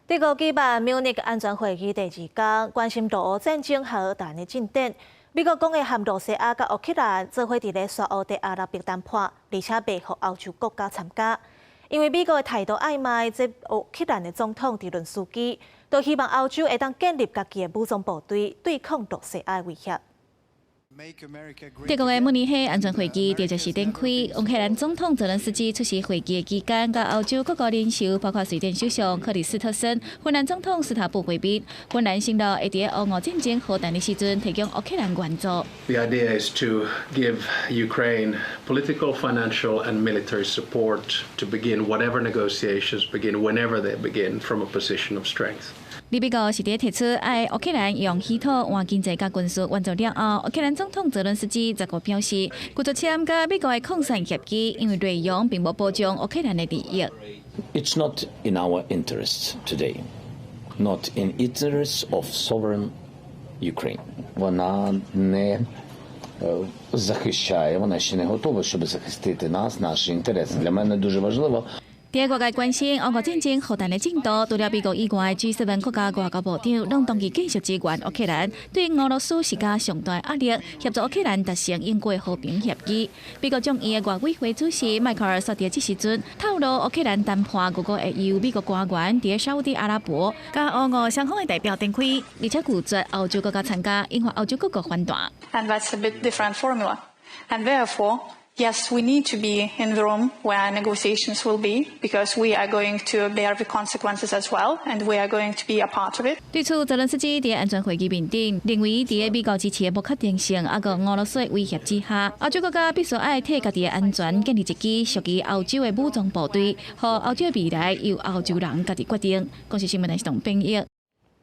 德國舉辦慕尼黑安全會議第二天，關心俄烏戰爭和談的進展。美國講會和露西亞佮烏克蘭做伙佇咧沙烏地阿拉伯談判，而且袂予歐洲國家參加。因為美國的態度曖昧，這烏克蘭的總統澤倫斯基都希望歐洲會當建立家己的武裝部隊，對抗露西亞的威脅。德國的慕尼黑安全會議佇這時展開，烏克蘭總統澤倫斯基出席會議的期間，佮歐洲各國領袖，包括瑞典首相克里斯特森、芬蘭總統斯塔布會面。芬蘭承諾會佇俄烏戰爭和談的時陣提供烏克蘭援助。 The idea is to give Ukraine political, financial and military support to begin whatever negotiations begin, whenever they begin, from a position of strength. 而美國是佇提出愛烏克蘭用稀土換經濟佮軍事援助了後，烏克蘭總統澤倫斯基十五表示，拒絕簽佮美國的擴散協議，因為內容並無保障烏克蘭的利益。 It's not in our interests today, not in interests of sovereign Ukraine. Вона не захищає, вона ще не готова, щоб захистити нас, наші інтереси. Для мене дуже важливо. 佇外界關心俄烏戰爭和談的進度，除了美國以外，G7 國家外交部長攏同意繼續支援烏克蘭，對俄羅斯施加上大壓力，協助烏克蘭達成永久和平協議。美國眾議院外委會主席邁克爾說，佇這時陣透露，烏克蘭談判如果會由美國官員佇沙烏地阿拉伯佮俄烏雙方的代表展開，而且拒絕歐洲國家參加，引發歐洲各國反彈。 And that's a bit different formula. And therefore, yes, we need to be in the room where negotiations will be, because we are going to bear the consequences as well, and we are going to be a part of it. 對此，澤倫斯基佇安全會議面頂認為，佇美國支持的不確定性，抑閣俄羅斯的威脅之下，歐洲國家必須愛替家己的安全建立一支屬於歐洲的武裝部隊，予歐洲的未來由歐洲人家己決定。公視新聞台是董編譯。